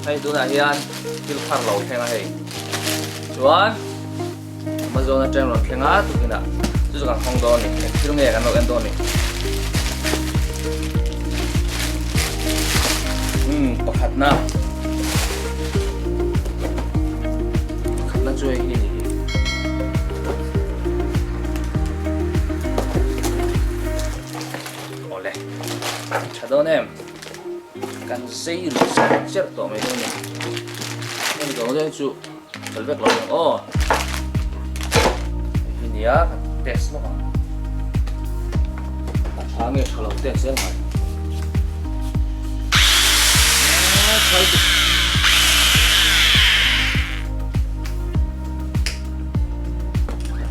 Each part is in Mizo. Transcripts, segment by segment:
Hei tunah hian thil thar lo thleng a hei. Chuan Amazon atang rawn thleng a tukinah chu chu kan hawng dawn a ni. Eng thil nge kan lo en dawn a ni. Umm pakhatna pakhatna chu hei hi a ni hi. Awle tha dawn em. Kan zei ru cher cher tawh mai dawn a ni. Hemi zawng zawng chu kal vek lo ang aw. Hei hi nia kan test lawk ang. A tha nge tha lo test zel mai. A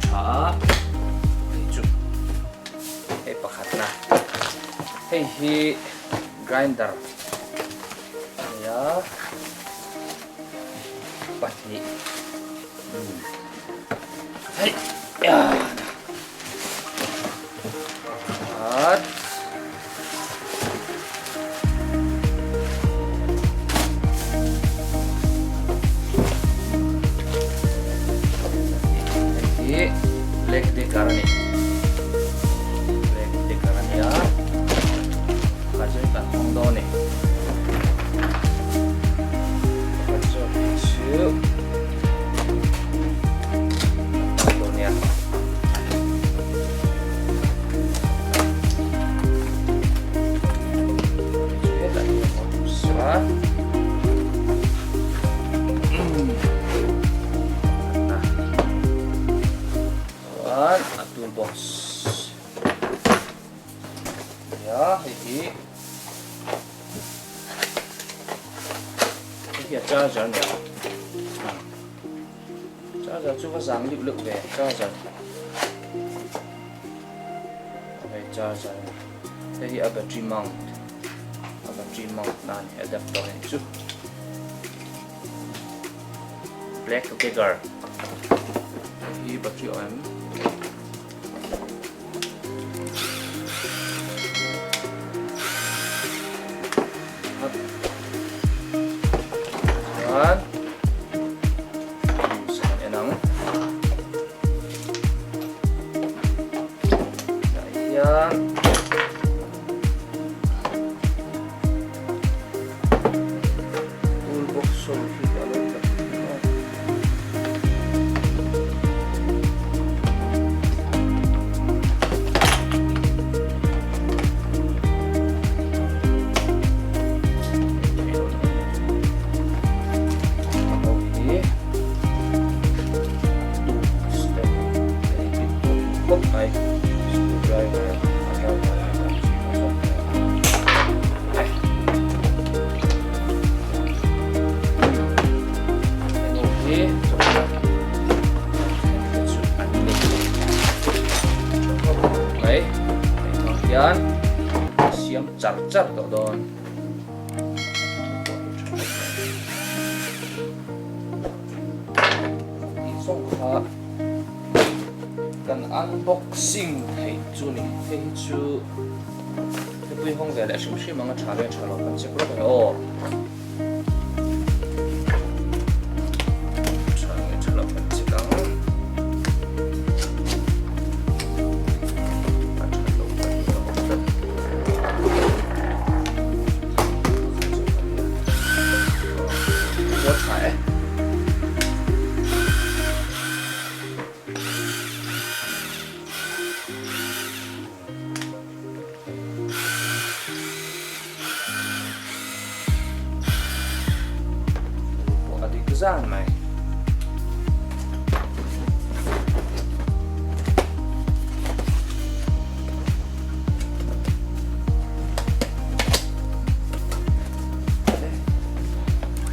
tha a, hei chu hei pakhatna. Hei hi grinder a ni a, pahnih hei pakhat hei hi black decker a ni. Black decker a ni a pakhat chu kan hawng dawn a ni pakhat zawk hi chu kan hawng dawn nia. Hetah hian a awm sa pakhatna chuan a toolbox nia hei hi hei hi a charger a ni a charger chu va zang leuh leuh ve charger hei charger a ni hei hi a battery mount a battery mount na a ni adapter a ni chu. Black Dagger hi battery awm em? Chuan san en ang. Tah hian Tool box ho hi a lo tla thei a. Khawp mai screwdriver a driver a dah chi kha chuan hian siam char char tawh dawn tih zawng kha kan unboxing theih chu ni hei hi chu Hepui hawng ve leh hrim hrim ang a tha nge tha lo kan check rawk ang e aw. Tha nge tha lo kan check ang. A tha lo kan ti awm tlat. Chuan tha e. Pawh a dik zan mai.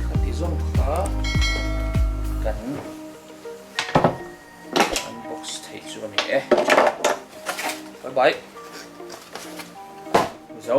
Khati zawng kha kan Unbox theih chu a ni e. Bye bye. Mizo.